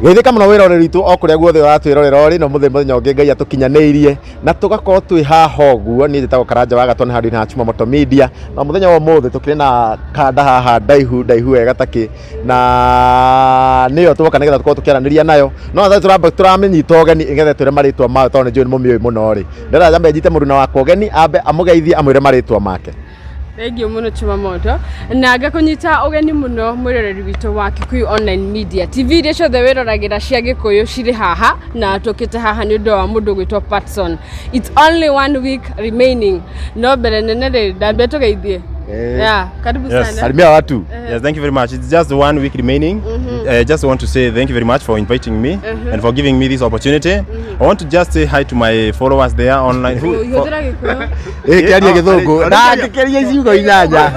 Geithĩka mũno wĩroreri witũ o kũrĩa guothe ũratwĩrorera ũrĩ no mũthenya ũngĩ Ngai atũkinyanĩirie na tũgakorwo twĩ haha ũguo. Niĩ njĩtagwo Karanja wa Gatwa, nĩ handũ-inĩ ha Chuma Moto Media, na mũthenya wa ũmũthĩ tũkĩrĩ na kanda haha ndaihu ndaihu wega takĩ, na nĩyo twoka nĩgetha tũkorwo tũkĩaranĩria nayo. No thaa tũramba tũramĩnyita ũgeni nĩgetha twĩre marĩtwa mayo, tondũ nĩ njũĩ nĩ mũmĩũĩ mũno rĩ. Ndĩrenda nyambe nyite mũruna wakwa ũgeni ambe amũgeithie amwĩre marĩtwa make. Thengiũ mũno Chuma Moto, na ngakũnyita ũgeni mũno mwĩroreri witũ wa Kikuyu Online Media TV iria ciothe wĩroragĩra cia Gĩkũyũ cirĩ haha, na tũkĩte haha nĩ ũndũ wa mũndũ gwĩtwo Patson. It's only one week remaining, no mbere nene rĩ, ndambia tũgeithie. Yeah, karibu sana. Salimia watu. Yes, thank you very much. It's just one week remaining. I just want to say thank you very much for inviting me and for giving me this opportunity. I want to just say hi to my followers there online. Hũthĩra Gĩkũyũ. Ĩ, kĩaria Gĩthũngũ na angĩkĩria ciugo inyanya.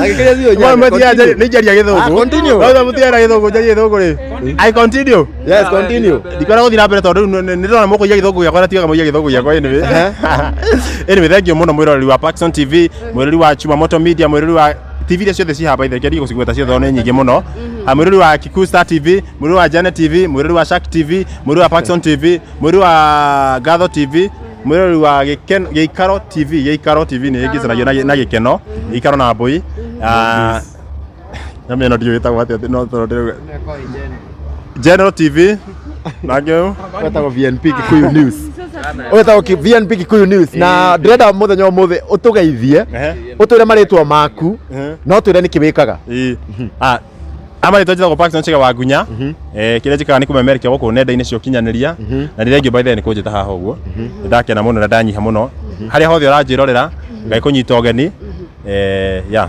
Angĩkĩria ciugo inyanya. Continue. Nĩ njaria Ah, Gĩthũngũ. continue. No, mũtiara Gĩthũngũ, njarie Gĩthũngũ rĩ. I continue. Yes, continue. Ndikwenda gũthiĩ na mbere tondũ rĩu nĩ ndĩrona mũkũiya Gĩthũngũ gĩakwa na tigaga mũiye Gĩthũngũ gĩakwa anyway. Anyway, thank you mũno mwĩroreri wa Paxson TV, mwĩroreri wa Chuma Moto Media, mwĩroreri wa TV iria ciothe ciĩ haha, by the way, kĩandige gũcigweta ciothe tondũ nĩ nyingĩ mũno. Ah, mwĩroreri wa Kikuyu Star TV, mwĩroreri wa Janet TV, mwĩroreri wa Shark TV, mwĩroreri wa Paxson TV, mwĩroreri wa Gatho TV, mwĩroreri wa Gĩikaro TV. Gĩikaro TV nĩ ĩngĩcanagio na gĩkeno, Gĩikaro na mbũi. Ah, nyamũ ĩno ndiũĩ ĩtagwo atĩa, no tondũ ndĩrauga General TV nake ũyũ. Wetagwo VNP Kikuyu News. Wetagwo VNP Kikuyu News, na ndĩrenda mũthenya ũmũthĩ ũtũgeithie, ũtwĩre marĩtwa maku, no twĩre nĩkĩ wĩkaga. Ĩĩ. Ah, amarĩtwa njĩtagwo Paxson Chege wa Ngunya. Kĩrĩa njĩkaga nĩ kũmemerekia gũkũ nenda-inĩ cia ũkinyanĩria, na nĩ thengiũ by the way nĩ kũnjĩta haha ũguo. Nĩ ndakena mũno na ndanyiha mũno harĩa hothe ũranjĩrorera. Ngai kũnyita ũgeni. Yeah.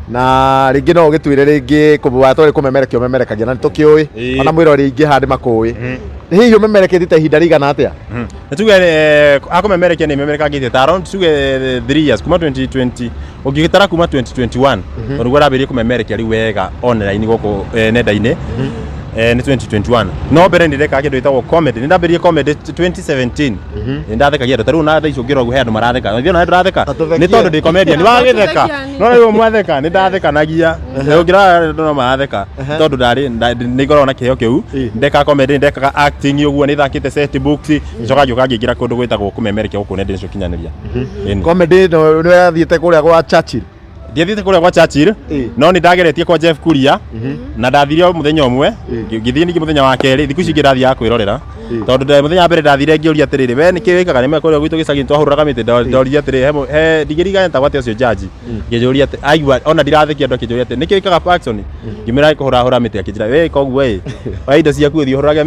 Na rĩngĩ no ũgĩtwĩre rĩngĩ watwarĩ kũmemerekia ũmemerekagia na nĩtũkĩũĩ, ona mwĩrori aingĩ haha nĩmakũĩ. Hihi ũmemereketie ta ihinda rĩigana atĩa? Nĩ tuge akũmemerekia nĩ memerekangĩtie ta around tuge 3 years, kuma 2020 ũngĩgĩtara kuma 2021, tondũ nĩguo ndambĩrĩirie kũmemerekia rĩu wega online gũkũ nenda-inĩ. Nĩ 2021, no mbere nĩ ndekaga kĩndũ gĩtagwo comedy. Nĩ ndambĩrĩirie comedy 2017, nĩ ndathekagia andũ. Ta rĩu na thaa ici ũngĩrora ũguo he andũ maratheka. Ithuĩ ona ndũratheka. Tatũthekie. Nĩ tondũ ndĩ comedian wagĩtheka. Tũthekiani. No rĩu mwatheka nĩ ndathekanagia. Ũngĩrora andũ no maratheka tondũ ndarĩ nĩ ngoragwo na kĩheo kĩu. Ndekaga comedy, nĩ ndekaga acting ũguo, nĩ thakĩte set books, njoka ngĩũka ngĩingĩra kũndũ gwĩtagwo kũmemerekia gũkũ nenda-inĩ cia ũkinyanĩria. Ĩni. Comedy ĩno nĩ wathiĩte kũrĩa gwa Churchill? Ndiathiĩte kũrĩa gwa Churchill, no nĩ ndageretie kwa Jeff Kuria, na ndathire o mũthenya ũmwe, ngĩthiĩ ningĩ mũthenya wa kerĩ. Thikũ ici ingĩ ndathiaga kwĩrorera, tondũ mũthenya wa mbere ndathire ngĩũria atĩrĩrĩ, we nĩkĩ wĩkaga? Nĩ kũrĩa gwitũ gĩcagi twahũrũraga mĩtĩ. Ndoririe atĩrĩrĩ, he ndigĩrigana etagwo atĩa ũcio jaji, ngĩnjũria atĩ aigua ona ndirathekia andũ, akĩnjũria atĩ nĩkĩ wĩkaga Paxson? Ngĩmwĩra kũhũrahũra mĩtĩ. Akĩnjĩra we koguo ĩ oya indo ciaku ũthiĩ ũhũrage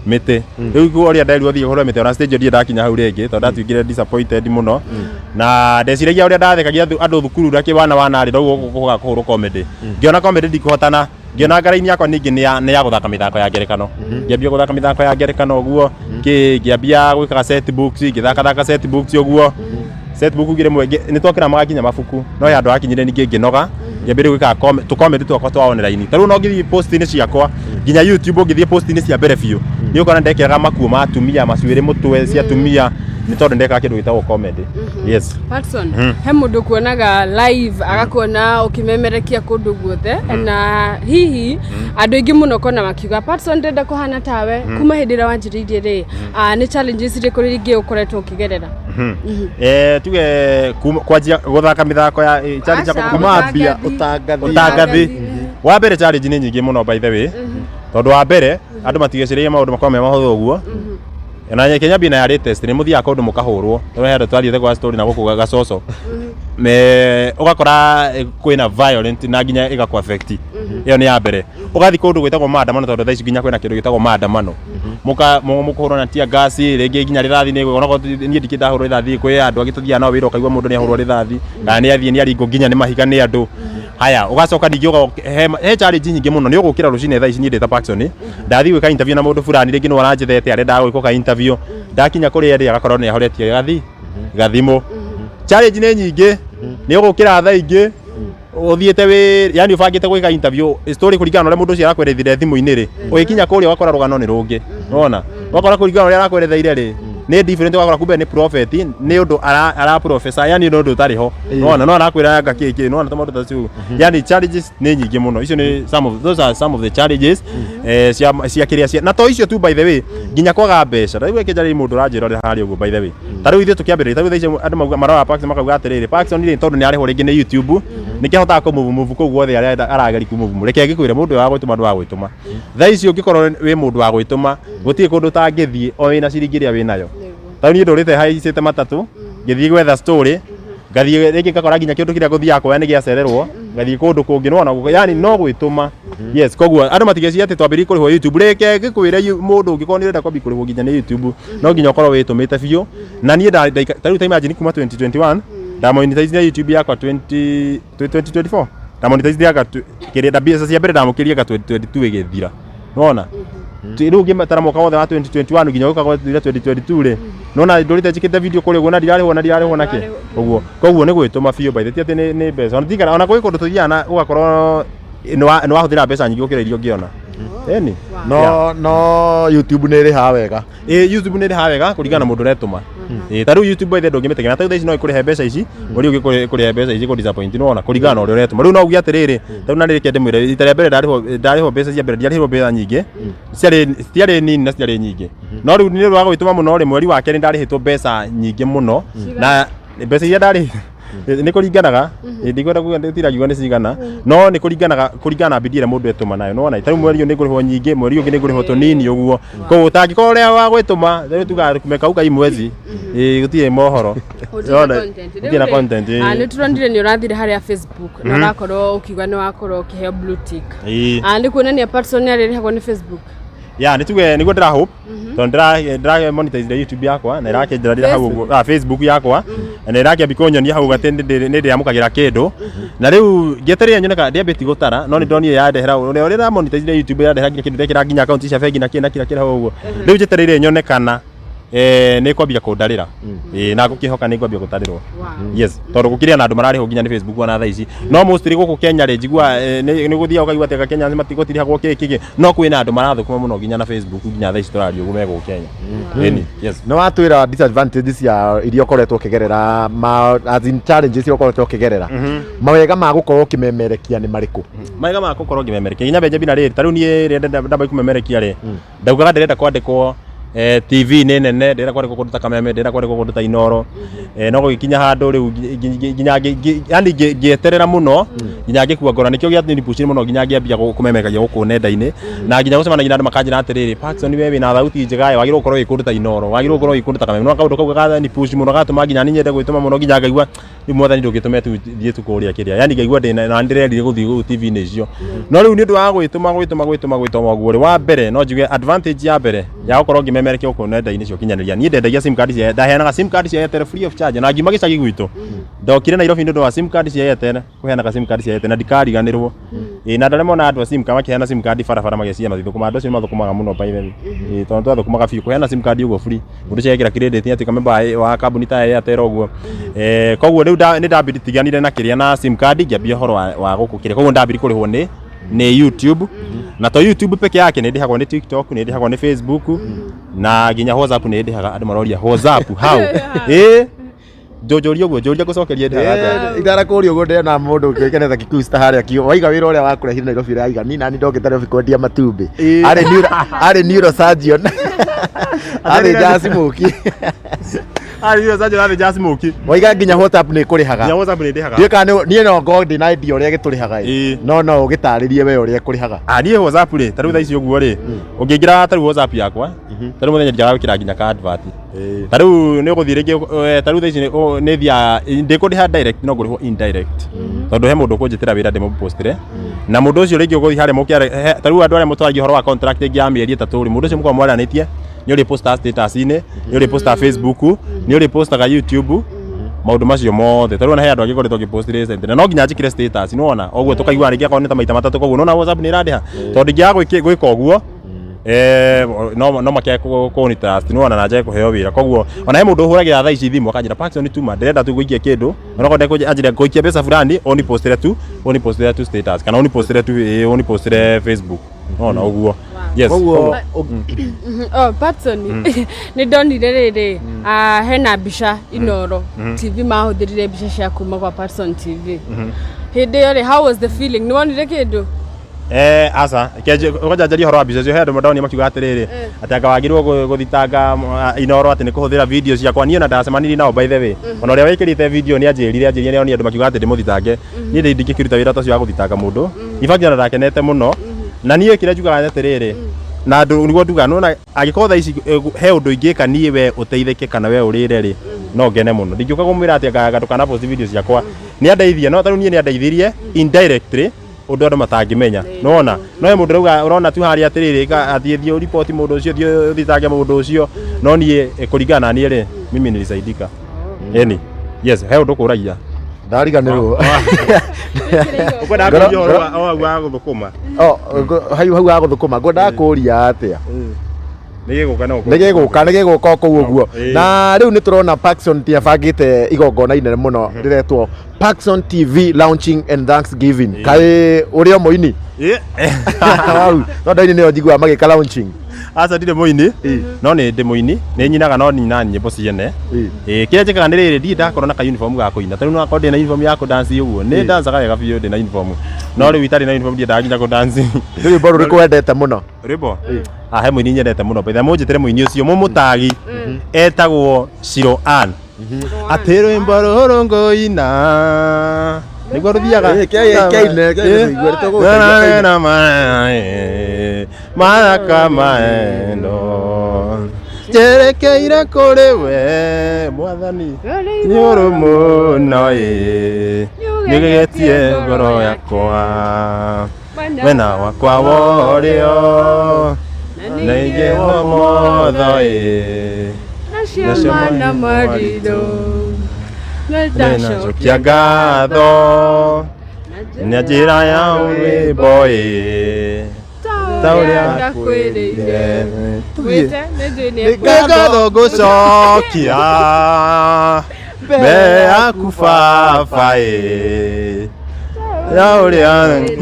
mĩtĩ. Rĩu ũrĩa nderirwo thiĩ ũhũre mĩtĩ, ona stage ndirĩ ndakinya hau rĩngĩ, tondũ ndatuĩkire disappointed mũno, na ndeciragia ũrĩa ndathekagia andũ thukuru na kĩwana wana rĩ, noguo gũkũ kũhũrwo comedy. Ngĩona comedy ndikũhotana, ngĩona ngara-inĩ yakwa ningĩ nĩ ya gũthaka mĩthako ya ngerekano. Ngĩambia gũthaka mĩthako ya ngerekano ũguo kĩ ngĩambia gwĩkaga set books, ngĩthaka thaka set books ũguo. Set book rĩmwe nĩ twakĩramaga nginya mabuku, no he handũ hakinyire ningĩ ngĩnoga, ngĩambĩrĩria gwĩkaga tũcomedy twakwa twa online. Ta rĩu no ngĩthiĩ post-inĩ ciakwa nginya YouTube, ũngĩthiĩ post-inĩ cia mbere biũ nĩ ũkona ndekĩraga makuo ma atumia, macuĩrĩ mũtwe cia atumia, nĩ tondũ ndekaga kĩndũ gĩtagwo comedy. Yes. Patson, he mũndũ kuonaga live, agakuona ũkĩmemerekia kũndũ guothe, na hihi andũ aingĩ mũno kona makiuga Patson ndenda kũhana tawe. Kuma hĩndĩ ĩrĩa wanjĩrĩirie rĩ, nĩ challenges irĩkũ rĩngĩ ũkoretwo ũkĩgerera? Tuge kwanjia gũthaka mĩthako ya challenge Aca, ya Kuma mbia ũtangathi. ũtangathi. Ũtangathi wa mbere, challenge nĩ nyingĩ mũno by the way, tondũ wa mbere andũ matigeciragia maũndũ makorwo me mahũthũ ũguo. Na Kenya mbia na ya latest nĩ mũthiaga kũndũ mũkahũrwo, tondũ he andũ twathiĩte kwa story na gũkũ gacoco me ũgakora kwĩna violent na nginya ĩgakũ affect. Ĩyo nĩ ya mbere. Ũgathiĩ kũndũ gwĩtagwo maandamano, tondũ thaa ici nginya kwĩna kĩndũ gĩtagwo maandamano, mũka mũkũhũrwo na tear gas, rĩngĩ nginya rĩthathi nĩ onakorwo niĩ ndikĩ ndahũrwo rĩthathi. Kwĩ andũ angĩ tũthiaga nao wĩra, ũkaigua mũndũ nĩ ahũrwo rĩthathi kana nĩ athiĩ nĩ aringwo nginya nĩ mahiga nĩ andũ haya. Ũgacoka ningĩ he challenge nyingĩ mũno. Nĩ ũgũkĩra rũcinĩ thaa ici, niĩ ndĩ ta Paxson, ndathiĩ gwĩka interview na mũndũ fulani, rĩngĩ nĩ aranjethete, arendaga gwĩkwo ka interview. Ndakinya kũrĩa rĩ, agakorwo nĩ ahoretie gathimũ. Challenge nĩ nyingĩ. Nĩ ũgũkĩra thaa ingĩ ũthiĩte wĩ yani ũbangĩte gwĩka interview story kũringana na ũrĩa mũndũ ũcio arakwerethire thimũ-inĩ rĩ, ũgĩkinya kũrĩa ũgakora rũgano nĩ rũngĩ. Wona ũgakora kũringana na ũrĩa arakweretheire rĩ. Nĩ different, ũgakora kumbe nĩ prophet, nĩ ũndũ ara professor, yani nĩ ũndũ ũtarĩ ho, nĩwona, no arakwĩra anga kĩ kĩ, nĩwona, tũmaũndũ ta tũu. Yani challenges nĩ nyingĩ mũno. Icio nĩ some of those are some of the challenges cia kĩrĩa cia na to icio tu, by the way, nginya kwaga mbeca. Rĩu ĩkĩnjarĩria mũndũ ũranjĩrorera harĩa ũguo, by the way, ta rĩu ithuĩ tũkĩambĩrĩria, ta rĩu thaa ici andũ mauga marora Paxson makauga atĩrĩrĩ, Paxson rĩ, tondũ nĩ arĩhwo rĩngĩ nĩ YouTube, nĩkĩo ahotaga kũmove move kũu guothe arenda arageri kũmove. Reke ngĩkwĩre, mũndũ ũyũ wa gwĩtũma ndũ wa gwĩtũma. Thaa ici ũngĩkorwo wĩ mũndũ wa gwĩtũma, gũtirĩ kũndũ ũtangĩthiĩ o wĩna ciringi ĩrĩa wĩnayo. Ta rĩu niĩ ndũrĩte haicĩte matatũ ngĩthiĩ gwetha story, ngathiĩ rĩngĩ ngakora nginya kĩndũ kĩrĩa ngũthiaga kuoya nĩ gĩacererwo, ngathiĩ kũndũ kũngĩ, nĩwona, yani no gwĩtũma. Yes, koguo andũ matigeciria atĩ twambĩrĩrie kũrĩhwo YouTube. Reke ngĩkwĩre, mũndũ ũngĩkorwo nĩ ũrenda kwambia kũrĩhwo nginya nĩ YouTube, no nginya ũkorwo wĩtũmĩte biũ. Na niĩ ta rĩu ta imagine kuma 2021 ndamonetize YouTube yakwa, 20 2024 ndamonetize yakwa, kĩrĩa nda mbeca cia mbere ndamũkĩria 2022 ĩgĩthira, nĩwona. Rĩu ngĩmatara mwaka wothe wa 2021 nginya gũka gwathira 2022 rĩ, nona ndũrĩte njĩkĩte video kũrĩa ũguo na ndirarĩhwo nakĩ ũguo. Koguo nĩ gwĩtũma biũ, by the ti atĩ nĩ mbeca ona tigana ona gwĩ kũndũ tũthiaga na ũgakorwo nĩ wahũthĩra mbeca nyingĩ gũkĩra iria ũngĩona ĩni. No YouTube nĩ ĩrĩhaga wega? Ĩ, YouTube nĩ ĩrĩhaga wega kũringana na mũndũ ũretũma. Ĩ, ta rĩu YouTube, by the way, ndũngĩmĩtegemea. Ta rĩu thaa ici no ĩkũrĩhe mbeca ici, ũrĩa ũngĩ ĩkũrĩhe mbeca ici kũ disappoint, nĩwona, kũringana na ũrĩa ũretũma. Rĩu no uge atĩrĩrĩ, ta rĩu na reke ndĩmwĩre, rita rĩa mbere ndarĩhwo mbeca cia mbere, ndiarĩhirwo mbeca nyingĩ, citiarĩ nini na citiarĩ nyingĩ, no rĩu nĩ ũndũ wa gwĩtũma mũno rĩ, mweri wa kerĩ ndarĩhĩtwo mbeca nyingĩ mũno. Na mbeca iria ndarĩ nĩ kũringanaga, ndikwenda kuga, ndirakiuga nĩ cigana, no nĩ kũringanaga, kũringana na bidii ĩrĩa mũndũ etũma nayo, nĩwona. Ta rĩu mweri ũyũ nĩ ngũrĩhwo nyingĩ, mweri ũyũ ũngĩ nĩ ngũrĩhwo tũnini ũguo. Koguo ũtangĩkorwo ũrĩa wa gwĩtũma, rĩu tugaga kumekauka hii mwezi, gũtirĩ mohoro. Gũtirĩ content. Gũtirĩ na content, ĩĩ. Nĩ tũronire nĩ ũrathire harĩa Facebook na ũrakorwo ũkiuga nĩ wakorwo ũkĩheo blue tick. Nĩ kuonania Patson nĩ arĩrĩhagwo nĩ Facebook? Ya, nĩ tuge nĩguo ndĩra hope, tondũ ndĩra monetize YouTube yakwa na ĩrakĩnjĩra hau ũguo, Facebook yakwa na ĩrakĩambia kũnyonia hau atĩ nĩ ndĩramũkagĩra kĩndũ. Na rĩu ngĩetereire nyone kana ndĩambĩtie gũtara, no nĩ ndonire yandehera ũrĩa ũrĩa monetize YouTube, yandehera nginya kĩndũ, ndekĩra nginya account cia bengi na kĩ na kĩrĩa kĩrĩ hau ũguo. Rĩu njetereire nyone kana nĩ kwambia kũndarĩra. Ĩĩ, na ngũkĩhoka nĩ ngwambia gũtarĩrwo. Yes, tondũ gũkĩrĩ na andũ mararĩhwo nginya nĩ Facebook ona thaa ici. No mostly gũkũ Kenya rĩ, njigua nĩ gũthiaga ũkaigua atĩ Kenya matigũtirĩhagwo kĩ kĩ, no kwĩna andũ marathũkũma mũno nginya na Facebook nginya thaa ici tũraria ũguo me gũkũ Kenya. Ĩni, yes. Nĩ watwĩra disadvantages cia iria ũkoretwo ũkĩgerera, ma as in challenges iria ũkoretwo ũkĩgerera. Mawega ma gũkorwo ũkĩmemerekia nĩ marĩkũ? Mawega ma gũkorwo ngĩmemerekia nginya Benjamin rĩ, ta rĩu niĩ rĩrĩa ndamba kũmemerekia rĩ, ndaugaga ndĩrenda kwandĩkwo TV-inĩ nene, ndĩrenda kwandĩkwo kũndũ ta Kameme, ndĩrenda kwandĩkwo kũndũ ta Inoro. No gũgĩkinya handũ rĩu nginya yani ngĩeterera mũno nginya ngĩkua ngoro, nĩkĩo gĩanipushire mũno nginya ngĩambia kũmemerekagia gũkũ nenda-inĩ, na nginya gũcemanagia na andũ makanjĩra atĩrĩrĩ, "Paxson, we wĩna thauti njega, wagĩrĩirwo gũkorwo wĩ kũndũ ta Inoro, wagĩrĩirwo gũkorwo wĩ kũndũ ta Kameme." No kaũndũ kau gakanipush mũno, gatũma nginya niĩ nyende gwĩtũma mũno, nginya ngaigua rĩu Mwathani ndũngĩtũme tu thiĩ tu kũrĩa kĩrĩa, yani ngaigua ndĩna na ndĩrerire gũthiĩ gũkũ TV-inĩ icio. No rĩu nĩ ũndũ wa gwĩtũma gwĩtũma gwĩtũma gwĩtũma ũguo rĩ, wa mbere no njuge advantage ya mbere ya gũkorwo ngĩmemerekia gũkũ nenda-inĩ cia ũkinyanĩria, niĩ ndendagia sim card cia, ndaheanaga sim card cia Airtel free of charge, na ngiuma gĩcagi gwitũ ndokire Nairobi nĩ ũndũ wa sim card cia Airtel, kũheanaga sim card cia Airtel, na ndikariganĩrwo. Ĩĩ, na andũ arĩa monaga andũ a sim card makĩheana sim card barabara mageciria matithũkũmaga, andũ acio nĩ mathũkũmaga mũno, by the way. Ĩĩ, tondũ twathũkũmaga biũ kũheana sim card ũguo free, mũndũ ũcio ekĩra credit atuĩka member wa kambuni ta ya Airtel ũguo. Koguo rĩu nĩ ndatiganire na kĩrĩa na sim card, ngĩambia ũhoro wa gũkũ kĩrĩa. Koguo ndambirie kũrĩhwo nĩ YouTube, na to YouTube peke yake, nĩ ndĩhagwo nĩ TikTok, nĩ ndĩhagwo nĩ Facebook, na nginya WhatsApp nĩ ndĩhaga. Andũ maroria WhatsApp how? Ĩĩ, njũnjũria ũguo, njũria ngũcokeria, ndĩhaga atĩa? Itarakũria ũguo, ndĩrona mũndũ ũkĩkenetha Kikuyu Star harĩa kiugo waiga wĩra ũrĩa wakũrehire Nairobi ũraiga ni nani ndokĩte Nairobi kwendia matumbĩ. Arĩ neurosurgeon, athĩnjaga smokie. Arĩ neurosurgeon, athĩnjaga smokie. Waiga nginya WhatsApp nĩ ĩkũrĩhaga? Nginya WhatsApp nĩ ndĩhaga. Ndiũĩ kana niĩ no ngorwo ndĩna idea ũrĩa ĩgĩtũrĩhaga ĩ. No ũgĩtarĩrie we ũrĩa ĩkũrĩhaga. Ah, niĩ WhatsApp rĩ, ta rĩu thaa ici ũguo rĩ, ũngĩingĩra ta rĩu WhatsApp yakwa, ta rĩu mũthenya ndiaga gwĩkĩra nginya ka advert. Ta rĩu nĩ ũgũthiĩ rĩngĩ, ta rĩu thaa ici nĩ thiaga ndĩkũrĩha direct, no ngũrĩhwo indirect, tondũ he mũndũ ũkũnjĩtĩra wĩra ndĩmũpostĩre, na mũndũ ũcio rĩngĩ ũgũthiĩ harĩa mũkĩare ta rĩu andũ arĩa mũtwaragia ũhoro wa contract ĩngĩ ya mĩeri 3 rĩ, mũndũ ũcio mũkorwo mwaranĩtie nĩ ũrĩ posta status-inĩ, nĩ ũrĩ posta Facebook, nĩ ũrĩ postaga YouTube, maũndũ macio mothe. Ta rĩu ona he andũ angĩ ngoretwo ngĩpost recently na no nginya njĩkĩre status, nĩwona ũguo tũkaigua rĩngĩ akorwo nĩ ta maita matatũ. Koguo nĩwona WhatsApp nĩ ĩrandĩha, tondũ ingĩaga gwĩka ũguo, no makĩage kũni trust, nĩwona, na njage kũheo wĩra. Koguo ona he mũndũ ũhũragĩra thaa ici thimũ akanjĩra, "Paxson, tuma, ndĩrenda tu gũikia kĩndũ," onokorwo ndekũnjĩra, anjĩra ngũikia mbeca fulani, ũnipostĩre tu status, kana ũnipostĩre tu, ũnipostĩre Facebook. Nona ũguo. Yes. Koguo Oh, Patson, nĩ ndonire rĩrĩ, ah, hena mbica Inoro TV mahũthĩrire mbica cia kuma kwa Patson TV. Hĩndĩ ĩyo rĩ, how was the feeling? Nĩ wonire kĩndũ? Aca kwanja njarie ũhoro wa mbica icio. He andũ ndonire makiuga atĩrĩrĩ, atĩ anga wagĩrĩirwo gũthitanga Inoro atĩ nĩ kũhũthĩra video ciakwa. Niĩ ona ndacemanirie nao, by the way, ona ũrĩa wĩkĩrĩte video nĩ anjĩrire nĩ onire andũ makiuga atĩ ndĩmũthitange. Niĩ ndingĩkĩruta wĩra ta ũcio wa gũthitanga mũndũ. In fact, ona ndakenete mũno. Na niĩ kĩrĩa njugaga nĩ atĩrĩrĩ, na andũ nĩguo ndugaga, nĩwona angĩkorwo thaa ici he ũndũ ingĩka niĩ we ũteithĩke kana we ũrĩre rĩ, no ngene mũno. Ndingĩũka kũmwĩra atĩ anga ndũkana post video ciakwa. Nĩ andeithia, no tarĩu niĩ nĩ andeithirie indirectly, ũndũ andũ matangĩmenya. Nĩwona no he mũndũ ũrauga, ũrona tu harĩa atĩrĩrĩ, athiĩ thiĩ ũriboti mũndũ ũcio, thiĩ ũthitange mũndũ ũcio. No niĩ kũringana na niĩ rĩ, mimi nilisaidika. Eni, yes, he ũndũ kũragia. Ndariganĩrwo. Ũkwenda kũria ũhoro wa gũthũkũma? Oh, hau hau wa gũthũkũma ngwendaga kũria atĩa? Nĩ gĩgũka no. Nĩ gĩgũka o kũu ũguo. Ĩĩ. Na rĩu nĩ tũrona Paxson ti abangĩte igongona inene mũno rĩretwo Paxson TV launching and thanksgiving. Kaĩ ũrĩ o mũini? Ĩ. Hau no ndaini nĩyo njiguaga magĩka launching. Aca, ndirĩ mũini, no nĩ ndĩ mũini, nĩ nyinaga, no nyina nyĩmbo ciene. Ĩĩ, kĩrĩa njĩkaga nĩ rĩrĩ, ndirĩ ndakorwo na ka uniform ga kũina. Tarĩu no akorwo ndĩ na uniform ya kũ dance ũguo, nĩ ndancaga wega biũ ndĩ na uniform, no rĩu itarĩ na uniform ndiendaga nginya kũ dance. Nĩ rwĩmbo rũrĩkũ wendete mũno? Rwĩmbo? Ah, he mũini nyendete mũno betha, mũnjĩtĩre mũini ũcio, mũmũtagi, etagwo Shiro Ann, atĩ rwĩmbo rũrũ ngũina nĩguo rũthiaga. Ĩ, kĩaine, kĩaine tũigue, nĩtũgũgũteithia kĩaine. Na maĩ maraka maendo njerekeire kũrĩ we mwathani, nĩ ũrũ mũno ĩ, nĩgegetie ngoro yakwa mwena wakwa worĩo na ingĩ womotho ĩ, Nacio mana maritũ nĩnacokia ngatho na njĩra ya rwĩmbo ĩ, ta ũrĩa ndakwĩrĩire. Wĩte, nĩ njũĩ nĩ Nĩ ngatho ngũcokia mbere yaku baba ĩ, ya ũrĩa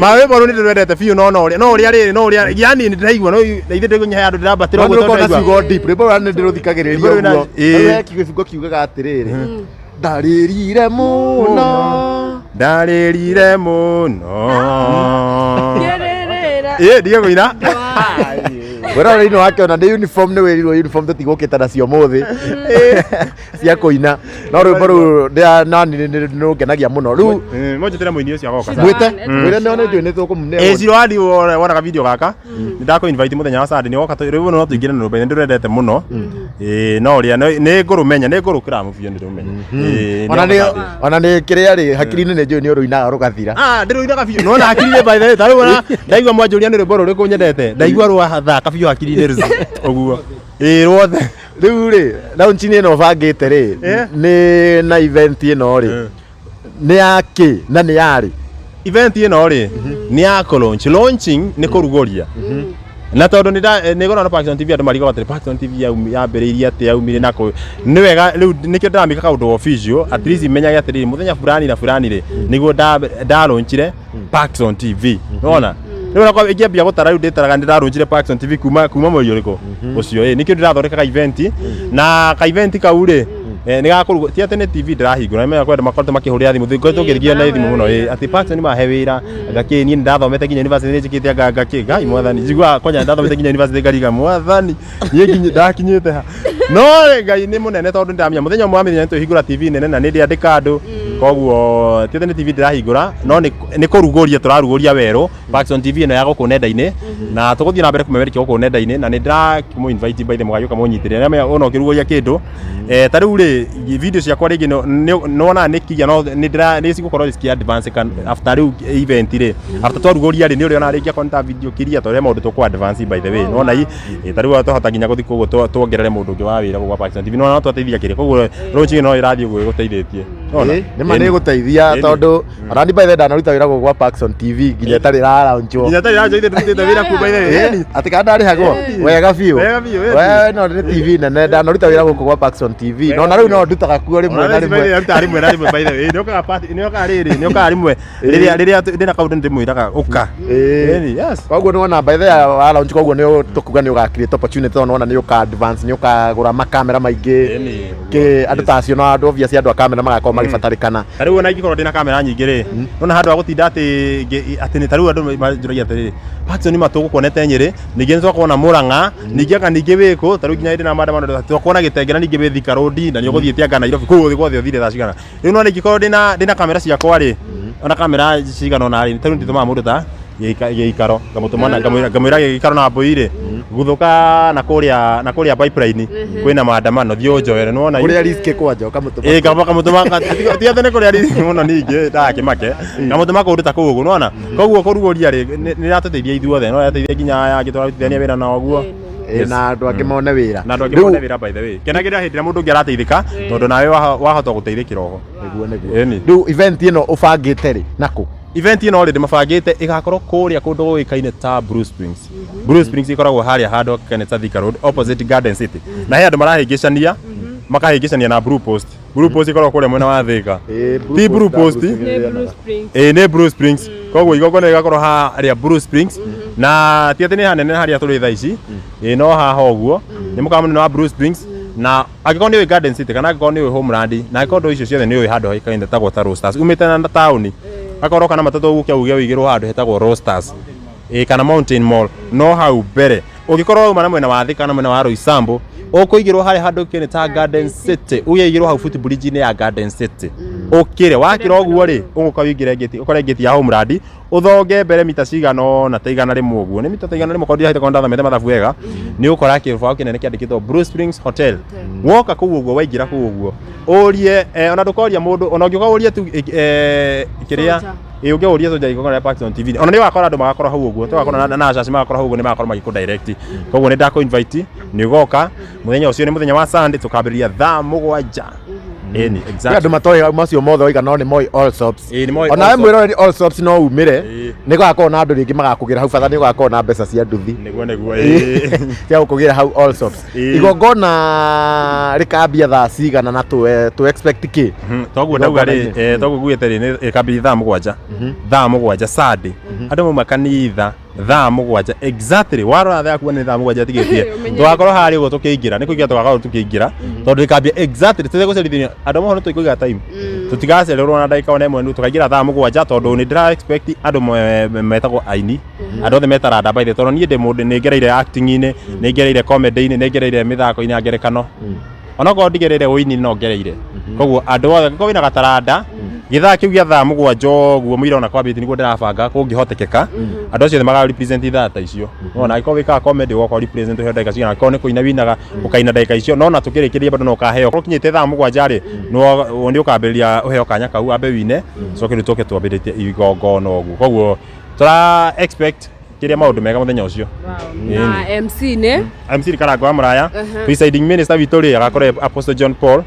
marwĩmbo rũu nĩ ndĩrwendete biũ, no no ũrĩa no ũrĩa rĩrĩ no ũrĩa yani nĩ ndĩraigua no na ithuĩ ndĩgũnya he handũ ndĩrambatĩra No ũguo nĩ tondũ ũkorwo na ndĩraigua. ciugo deep. Rwĩmbo rũrĩa nĩ ndĩrũthikagĩrĩria Rwĩmbo rwĩna- ũguo. Ĩĩ. Na rũrĩa kĩbungo kiugaga atĩrĩrĩ, ndarĩrire mũno. Ndarĩrire mũno. Ngĩrĩrĩra. Ĩ, ndige kũina. Wĩrore-inĩ wake ona nĩ uniform, nĩ wĩrirwo uniform tũtigũkĩte nacio mũthĩ cia kũina, no rwĩmbo rũu nani nĩ rũngenagia mũno rĩu. Mũnjĩtĩre mũini ũcio agoka. Mwĩte. Mm. Mwĩre nĩ njũĩ nĩ tũkũmũne. Ĩ, Ciro Andi, wonaga video gaka, nĩ ndakũ invite mũthenya wa Sunday nĩ woka. Rĩu no tũingĩre na rwĩmbo, nĩ ndĩrwendete mũno. Ĩ, no ũrĩa nĩ ngũrũmenya, nĩ ngũrũkĩra biũ, nĩ ndũmenya. Ĩ, Ona nĩ nĩ woka Sunday. Ona nĩ kĩrĩa rĩ, hakiri-inĩ nĩ njũĩ nĩ ũrũinaga rũgathira. Ah, ndĩrũinaga biũ nona hakiri-inĩ, by the way. Tarĩu ona ndaigua mwanjũria nĩ rwĩmbo rũrĩkũ nyendete, ndaigua rwathaka biũ hakiri-inĩ rũci ũguo, ĩ, ruothe. Rĩu rĩ, launching ĩno ũbangĩte rĩ, nĩ na event ĩno rĩ, nĩ ya kĩ na nĩ yarĩ? Event ĩno rĩ, nĩ ya kũ launch. Launching nĩ kũrugũria, na tondũ nĩ ngoragwo na Paxton TV, andũ marigagwo atĩrĩ, Paxton TV yambĩrĩirie atĩ yaumire na kũ. Nĩ wega rĩu nĩkĩo ndĩramĩka kaũndũ official, at least menyage atĩrĩrĩ, mũthenya fulani na fulani rĩ, nĩguo ndalaunchire Paxton TV. Nĩwona rĩu onakwa ingĩambia gũtara rĩu, ndĩtaraga nĩ ndalaunchire Paxton TV kuma mweri ũrĩkũ ũcio. Ĩ, nĩkĩo ndĩrathondeka event, na ka event kau rĩ, nĩ gakũrugwo. Ti atĩ nĩ TV ndĩrahingũra, nĩ kwenda makoretwo makĩhũrĩra thimũ, ngoretwo ngĩrigio na thimũ mũno, ĩ, atĩ Paxton mahe wĩra ngakĩ. Niĩ nĩ ndathomete nginya university, nĩ njĩkĩte anga ngakĩ. Ngai mwathani, njiguaga kwanja nĩ ndathomete nginya university, ngariga mwathani, niĩ nginya ndakinyĩte ha? No rĩ, Ngai nĩ mũnene, tondũ nĩndamenya mũthenya ũmwe wa mĩthenya nĩtwĩhingũra TV nene na nĩ ndĩandĩka andũ. Koguo ti atĩ nĩ TV ndĩrahingũra, no nĩ kũrugũria tũrarugũria werũ Paxton TV ĩno ya gũkũ nenda-inĩ, na tũgũthiĩ na mbere kũmemerekia gũkũ nenda-inĩ, na nĩ ndĩrakĩmũ invite by the mũgagĩũka mũnyitĩrĩre. Nĩamenya ona ũkĩrugũria kĩndũ, ta rĩu rĩ, video ciakwa rĩngĩ nĩwonaga nĩ kinya no nĩ ndĩra nĩ cigũkorwo cikĩ advance kan after rĩu event rĩ, after twarugũria rĩ, nĩ ũrĩona rĩngĩ akorwo nĩ ta video kiria, tondũ he maũndũ tũkũ advance, by the way. Nĩwona ta rĩu twahota nginya gũthiĩ koguo tuongerere mũndũ ũngĩ wa wĩra gũkũ gwa Paxton TV, nĩwona no twateithia kĩrĩa. Koguo launching no ĩrathiĩ ũguo ĩgũteithĩtie. Nona? Nĩ ma nĩ gũteithia Ĩni. tondũ ona ni by the way ndanaruta wĩra gũkũ gwa Parkson TV nginya ĩtarĩ ĩraraunchwo. Nginya tarĩ rajo ithe tũrutĩte wĩra kuo by the way. Ĩni. Atĩ kana ndarĩhagwo wega biũ. Wega biũ, ĩni. We no nĩ TV nene ndanaruta wĩra gũkũ gwa Parkson TV. No na rĩu no ndutaga kuo rĩmwe na rĩmwe. Rĩmwe rĩmwe na rĩmwe by the way. Nĩũkaga party, nĩũkaga rĩrĩ, nĩũkaga rĩmwe. Rĩrĩa rĩrĩa ndĩna kaũndũ nĩndĩmwĩraga ũka. Ĩĩ. Ĩni, yes. Koguo nĩ wona by the way wa launch koguo nĩ tũkuga nĩ ũga create opportunity tondũ nĩ wona nĩ ũka advance nĩ ũkagũra makamera maingĩ. Ĩni. Kĩ andũ ta acio na andũ obvious andũ a kamera magakorwo magĩbatarĩkana. Ta rĩu ona ingĩkorwo ndĩna kamera nyingĩ rĩ, nona handũ ha gũtinda atĩ atĩ nĩ ta rĩu andũ manjũragia atĩrĩrĩ, Patson ma tũgũkuonete Nyĩrĩ, ningĩ nĩ twakuona Mũrang'a, ningĩ anga ningĩ wĩ kũ, ta rĩu nginya hĩndĩ na maandamano twakuona Gĩtengera ningĩ wĩ Thika Road na nĩ ũgũthiĩte anga Nairobi, kũu guothe ũthire thaa cigana. Rĩu nona ingĩkorwo ndĩna kamera ciakwa rĩ, ona kamera cigana ũna rĩ, ta rĩu ndĩtũmaga mũndũ ta gĩikaro ngamũtũma na ngamwĩra gĩikaro na mbũi rĩ, guthũka na kũrĩa na kũrĩa pipeline kwĩna maandamano thiĩ ũnjoere nĩwona Kũrĩa risk kwanja ũkamũtũma. ĩ kaba kamũtũma ti atĩ nĩ kũrĩa risk mũno ningĩ ndagakĩmake kamũtũma kũndũ ta kũu ũguo nĩwona koguo kũrugũria rĩ nĩ ĩratũteithia ithuothe no ĩrateithia nginya aya angĩ tũrarutithania wĩra nao ũguo. Ĩ, na andũ angĩ mone wĩra. Na andũ angĩ mone wĩra by the way kenagĩrĩra hĩndĩ ĩrĩa mũndũ ũngĩ arateithĩka tondũ nawe wahota gũteithĩkĩra oho. Nĩguo nĩguo. Ĩni. Rĩu event ĩno ũbangĩte rĩ nakũ? Event ĩno rĩ ndĩmabangĩte ĩgakorwo kũrĩa kũndũ gũĩkaine ta Blue Springs. Blue Springs ĩkoragwo harĩa handũ hakĩkaine ta Thika Road opposite Garden City. Na he andũ marahĩngĩcania makahĩngĩcania na Blue Post. Blue Post ĩkoragwo kũrĩa mwena wa Thika. Ti Blue Post. Nĩ Blue Springs. Ĩĩ nĩ Blue Springs. Koguo igongona rĩgakorwo harĩa Blue Springs na ti atĩ nĩ hanene harĩa tũrĩ thaa ici. Ĩĩ no haha ũguo. Nĩ mũkawa mũnene wa Blue Springs na angĩkorwo nĩ ũĩ Garden City kana angĩkorwo nĩ ũĩ Homeland na angĩkorwo ndũĩ icio ciothe nĩ ũĩ handũ haikaine hetagwo ta Roasters umĩte na taũni akorwo kana matatũ ũgũke uge ũigĩrwo handũ hetagwo Roasters ĩĩ kana Mountain Mall no hau mbere ũngĩkorwo wauma na mwena wa Thika kana mwena wa Roysambu ũkũigĩrwo harĩa handũ kĩne ta Garden City ũgĩigĩrwo hau footbridge-inĩ ya Garden City ũkĩre wakĩra ũguo rĩ ũgũka ũingĩre ngĩti ũkore ngĩti ya Homeland ũthonge mbere mita cigana ũna ta 100 ũguo nĩ mita ta 100 korwo ndirahĩta korwo ndathomete mathabu wega nĩ ũkora kĩbaũ kĩnene kĩandĩkĩtwo Blue Springs Hotel woka kũu ũguo waingĩra kũu ũguo ũrie ona ndũkoria mũndũ ona ũngĩũka ũrie tu kĩrĩa Soldier. ĩ ũngĩũria soldier igongona rĩa Parkson TV ona nĩ ũgakora andũ magakorwo hau ũguo tũgakora na acaci magakorwo hau ũguo nĩ magakorwo magĩkũ direct koguo nĩ ndakũ invite nĩ ũgoka mũthenya ũcio nĩ mũthenya wa Sunday tũkambĩrĩria thaa 7 ĩni Kwĩ exactly andũ matoĩ macio mothe oiga no nĩ moĩ all shops. Ĩĩ, nĩ moĩ Onawe all shops. mwĩroreri all shops no umĩre Ĩĩ. nĩ gũgakorwo na andũ rĩngĩ magakũgĩra hau bata nĩ ũgakorwo na mbeca cia nduthi nĩguo nĩguo ĩĩ. cia gũkũgĩra hau all shops. Ĩĩ. Igongona rĩkambia thaa cigana na tũ expect kĩ? Toguo ndauga rĩ Igongona-inĩ. toguo ngugĩte rĩ nĩ ĩkambĩrĩria thaa 7 thaa 7 Sunday andũ mauma kanitha thaa 7 exactly warora thaa yaku nĩ thaa 7 tigĩtie Ũmenye. tũgakorwo harĩa ũguo tũkĩingĩra nĩ kũingĩra tũgakorwo tũkĩingĩra tondũ ĩkambia exactly tũtegũcerithania andũ amwe nĩ tũkũiga time tũtigacererwo na ndagĩka ona ĩmwe nĩ tũkaingĩra thaa 7 tondũ nĩ ndĩra expect andũ metagwo aini andũ othe metaranda by the way, tondũ niĩ ndĩ mũndũ nĩ ngereire acting-inĩ nĩ ngereire comedy-inĩ nĩ ngereire mĩthako-inĩ ya ngerekano onokorwo ndigereire ũini no ngereire koguo andũ othe angĩkorwo wĩna gataranda gĩthaa kĩu gĩa thaa 7 ũguo mũira ona kwambĩtie nĩguo ndĩrabanga kũngĩhotekeka andũ acio othe maga represent ithaa ta icio nona angĩkorwo wĩkaga comedy ũgoka represent ũheo ndagĩka cigana angĩkorwo nĩ kũina winaga ũkaina ndagĩka icio no na tũkĩrĩkĩrĩria bado no ũkaheo ũkinyĩte thaa 7 rĩ nĩ ũkambĩrĩria ũheo kanya kau ambe wine coke rĩu tũke twambĩrĩtie igongona ũguo koguo tũra expect kĩrĩa maũndũ mega mũthenya ũcio. Na MC nĩ MC nĩ Karangũ wa Mũraya presiding minister witũ rĩ agakorwo Apostle John Paul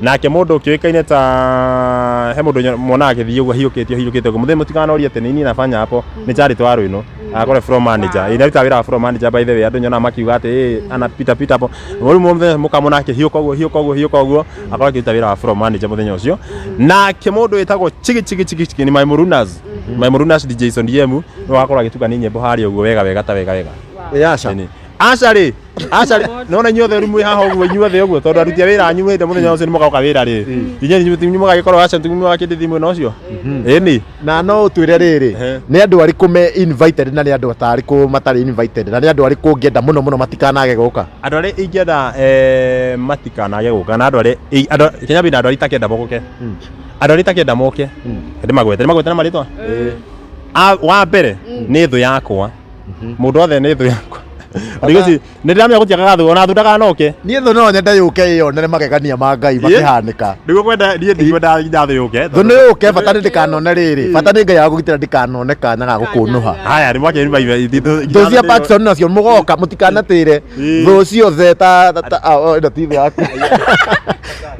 nake mũndũ ũkĩũĩkaine ta he mũndũ mwonaga agĩthiĩ ũguo ahiũkĩte ahiũkĩte ũguo mũthenya mũtikanorie atĩ nĩ niĩ nafanya hapo nĩ Charity wa Rũinũ agakorwo floor manager ĩ ndarutaga wĩra wa floor manager by the way andũ nyonaga makiuga atĩ ĩ anapita pita hapo rĩu mũthenya mũkamwona akĩhiũka ũguo hiũka ũguo hiũka ũguo akorwo akĩruta wĩra wa floor manager mũthenya ũcio nake mũndũ wĩtagwo Chigi Chigi Chigi Chigi nĩ Maimurunas Maimurunas DJ Jason DM nĩ wakorwo agĩtukania nyĩmbo harĩa ũguo wega wega ta wega wega. Ĩ, aca. Ĩni. Aca rĩ aca rĩ nona inyuothe rĩu mwĩ haha ũguo inyuothe ũguo tondũ aruti a wĩra anyu hĩndĩ mũthenya ũcio nĩ mũgoka wĩra rĩ inyuĩ inyuĩ mũgagĩkorwo aca mũgakĩndĩ mwena ũcio ĩni Na no ũtwĩre rĩrĩ nĩ andũ arĩkũ me invited na nĩ andũ atarĩkũ matarĩ invited na nĩ andũ arĩkũ ũngĩenda mũno mũno matikanage gũka? Andũ arĩa ingĩenda matikanage gũka na andũ arĩa Kenya bina andũ arĩa itakenda moke andũ arĩa itakenda moke ndĩmagwete ndĩmagwete na marĩtwa wa mbere nĩ thũ yakwa mũndũ othe nĩ thũ yakwa Thikũ ici nĩ ndĩramenya gũtiagaga thũ ona thũ ndakanoke Niĩ thũ no nyende yũke ĩyonere magegania ma Ngai makĩhanĩka. Nĩguo kwenda niĩ ndikwenda nginya thũ yũke Thũ nĩ yũke bata nĩ ndĩkanone rĩrĩ bata nĩ Ngai agũgitĩra ndĩkanone kanya ga gũkũnũha. Haya nĩ mwake Thũ cia Parkson nacio mũgoka mũtikanatĩre thũ ciothe ta ĩno ti thũ yaku.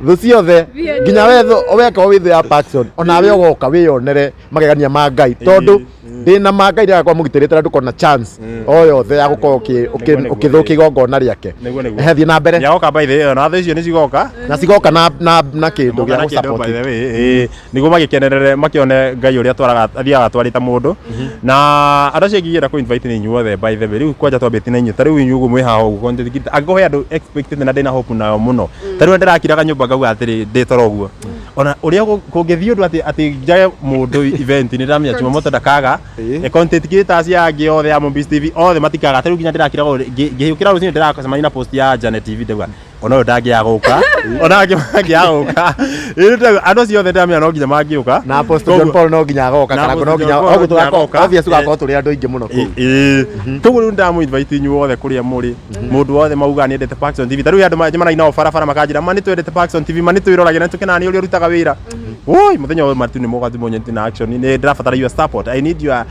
Thũ ciothe, Thiĩ. nginya we thũ, weka wĩ thũ ya Parkson, onawe ũgoka wĩyonere magegania ma Ngai, tondũ ndĩna ma Ngai ndagakorwo mũgitĩrĩte na ndũkona chance o yothe ya gũkorwo Nĩguo, ũkĩthũkia igongona rĩake. Nĩguo. Ehe, thiĩ na mbere. Nĩagoka by the way, na thũ icio nĩ cigoka. Na cigoka na kĩndũ gĩa Moka na kĩndũ, by gũsupport. the way, ĩĩ, nĩguo magĩkenerere, makĩone Ngai ũrĩa atwaraga, athiaga atwarĩte mũndũ. Na andũ acio ingĩenda kũ invite nĩ inyuothe, by the way. Rĩu kwanja twambĩtie na inyuĩ, ta rĩu inyuĩ ũguo mwĩ haha ũguo content creator, angĩkorwo he andũ expected na ndĩna hope nayo mũno, ta rĩu ndĩrakiraga nyũmba ngauga atĩrĩ, ndĩ toro ũguo, ona ũrĩa kũngĩthiĩ ũndũ atĩ njage mũndũ event, nĩ ndĩramenya Chumamoto ndakaga. Content creators aya angĩ othe a Mombis TV othe matikaga. Ta rĩu nginya ndĩrakiraga ũguo, ngĩũkĩra rũcinĩ ndĩracemania na post ya Janet TV, ndauga ona ũyũ ndangĩaga gũka, ona angĩ mangĩaga gũka. Ĩĩ, andũ acio othe ndĩramenya no nginya mangĩũka. Na Apostle John Paul no nginya agoka. Na Kana no Apostle nginya John Paul no oguo nginya tugakorwo agoka. obvious, tugakorwo tũrĩ andũ aingĩ mũno kũu. Ĩĩ, koguo rĩu ndamũ invite inyuĩ othe kũrĩa mũrĩ, mũndũ wothe maugaga nĩ endete Parkson TV. Ta rĩu andũ njemanagia nao barabara makanjĩra, ma nĩ twendete Parkson TV, ma nĩ twĩroragĩra, nĩ tũkenaga nĩ ũrĩa ũrutaga wĩra. Woi, mũthenya ũyũ matu nĩ mũgathiĩ mũnyite na action. Nĩ ndĩrabatara your support. I need your,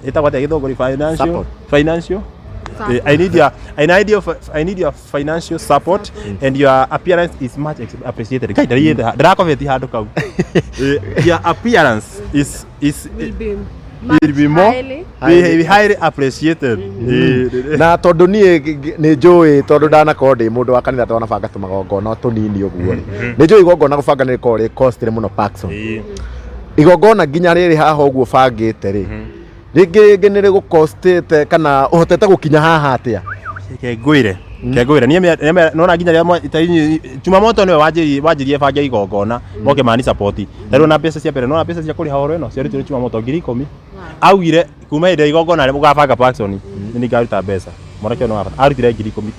ĩtagwo atĩa gĩthũngũri, financial Support. Financial. I need your financial support and your appearance is much appreciated. Ngai ndarĩte ndĩrakobeti handũ kau. Your appearance is Will be will be more highly. will be highly appreciated. Na tondũ niĩ nĩ njũĩ, tondũ ndanakorwo ndĩ mũndũ wa kanitha, twanabanga tũmagongona tũnini ũguo rĩ, nĩ njũĩ igongona gũbanga nĩ rĩkoragwo rĩ costly mũno, Parkson. Igongona nginya rĩrĩ haha ũguo bangĩte rĩ, rĩngĩ nĩ rĩgũkostĩte kana ũhotete gũkinya haha atĩa? Ke ngwĩre niĩ nona nginya rĩrĩa ta inyuĩ Chumamoto nĩwe wanjĩrie bange igongona moke mani support. Ta rĩu na mbeca cia mbere, nona mbeca cia kũrĩha horo ĩno ciarutirwo Chumamoto 10,000. Augire kuma hĩndĩ ya igongona rĩ mũgabanga Parkson nĩ nĩngaruta mbeca. Mwanake ũyũ nĩ wa bata, arutire 10,000.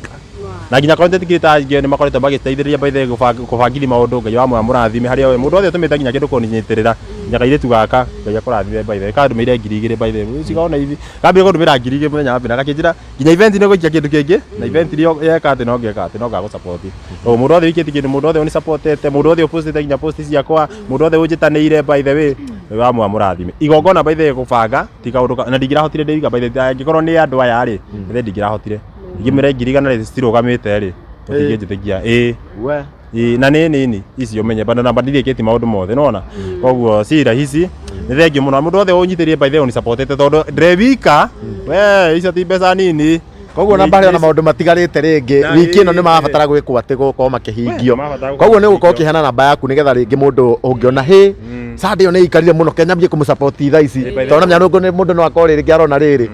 Na nginya content creator angĩ nĩ makoretwo magĩteithĩrĩria by the way kũbangithia maũndũ. Ngai wa mũrathime harĩa we mũndũ wothe ũtũmĩte nginya kĩndũ kũnyitĩrĩra, nginya kairĩtu gaka, Ngai akũrathime. By the way, kandũmĩire 2,000, by the way, cigona ithi kambire kũndũmĩra 2,000 mũthenya wa mbere na gakĩnjĩra nginya event nĩ gũikia kĩndũ kĩngĩ na event ĩrĩa yeka atĩ no ngeka atĩ no ngagũ support. O mũndũ wothe wĩikĩtie kĩndũ, mũndũ wothe ũni supportete, mũndũ wothe ũpostĩte nginya post ciakwa, mũndũ wothe ũnjĩtanĩire, by the way, Ngai wa mũrathime. Igongona by the way gũbanga ti kaũndũ na ndingĩrahotire ndĩiga, by the way, angĩkorwo nĩ andũ aya rĩ, by the way, ndingĩrahotire ingĩmĩra 100,000 rĩ, citirũgamĩte rĩ, tũtingĩnjĩtĩkia. Ĩĩ. We. Ĩĩ, na nĩ nini icio menye bado namba ndirĩkĩtie maũndũ mothe, nona koguo si rahisi. Nĩ thengiũ mũno mũndũ wothe ũnyitĩrĩire, by the way, ũnisupportete, tondũ ndĩrĩ wika we, icio ti mbeca nini. Koguo namba harĩ ona maũndũ matigarĩte rĩngĩ Na wiki ĩno nĩ marabatara gwĩkwo atĩ gũkorwo makĩhingio. We, marabatara gũkorwo Koguo nĩ gũkorwo makĩhingio. ũkĩheana namba yaku nĩgetha rĩngĩ mũndũ ũngĩona hĩ Sunday ĩyo nĩ ikarire mũno, kenya mbie kũmũsupport thaa ici, by the tondũ namenya mũndũ no akorwo rĩngĩ arona rĩrĩ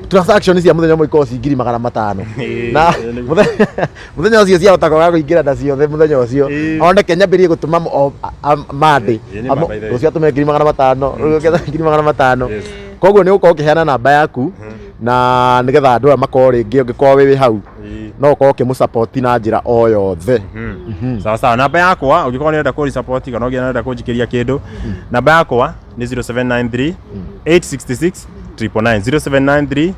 transaction cia mũthenya ũmwe ikorwo ci 500,000 na mũthenya ũcio ciahota kwaga kũingĩra na ciothe mũthenya ũcio, one kenya mbĩrie gũtũma Monday. Ĩĩ, nĩ ma, by the way. Rũciũ atũme 500,000, rũciũ 500,000. Koguo nĩ ũgũkorwo ũkĩheana namba yaku na nĩgetha andũ aya makorwo rĩngĩ ũngĩkorwo wĩ hau no ũkorwo ũkĩmũsupport na njĩra o yothe. Sawa sawa, namba yakwa ũngĩkorwo nĩ ũrenda kũri support kana ũngĩ ũrenda kũnjikĩria kĩndũ, namba yakwa nĩ 0793 866 999, 0793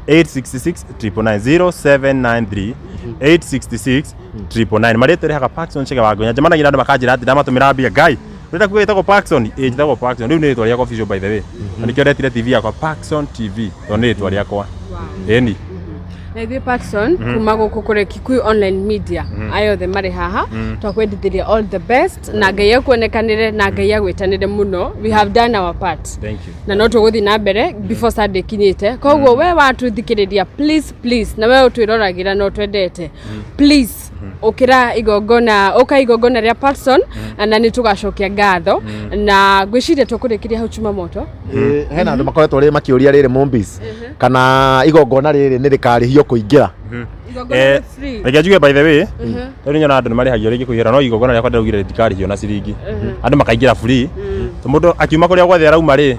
866 999, 0793 866 999. Marĩtwa rĩhaga Parkson Chege wa Ngonya. Njemanagia na andũ makanjĩra atĩ ndamatũmĩra mbia, Ngai ũrenda kuga ĩtagwo Parkson? Ĩĩ, njĩtagwo Parkson. Rĩu nĩ rĩtwa rĩakwa official, by the way, na nĩkĩo ndetire TV yakwa Parkson TV, tondũ nĩ rĩtwa rĩakwa, ĩni. Na ithuĩ Patson kuma gũkũ kũrĩ Kikuyu Online Media, aya othe marĩ haha twakwendithĩria all the best na Ngai akuonekanĩre na Ngai agwĩtanĩre mũno. We have done our part. Thank you. Na no tũgũthiĩ na mbere before Sunday kinyĩte. Koguo we watũthikĩrĩria, please please, na we ũtwĩroragĩra na ũtwendete, please ũkĩra igongona, ũka igongona rĩa Patson na nĩ tũgacokia ngatho, na ngwĩciria tũkũrĩkĩria hau, Chuma Moto. Ĩĩ, hena andũ makoretwo rĩ makĩũria rĩrĩ Mombis kana igongona rĩrĩ nĩ rĩkarĩhio kũingĩra. Igongona nĩ free. Reke njuge, by the way, rĩu nyona andũ nĩ marĩhagio rĩngĩ kũingĩra, no igongona rĩakwa ndĩraugire rĩtikarĩhio na ciringi, andũ makaingĩra free. So mũndũ akiuma kũrĩa guothe arauma rĩ,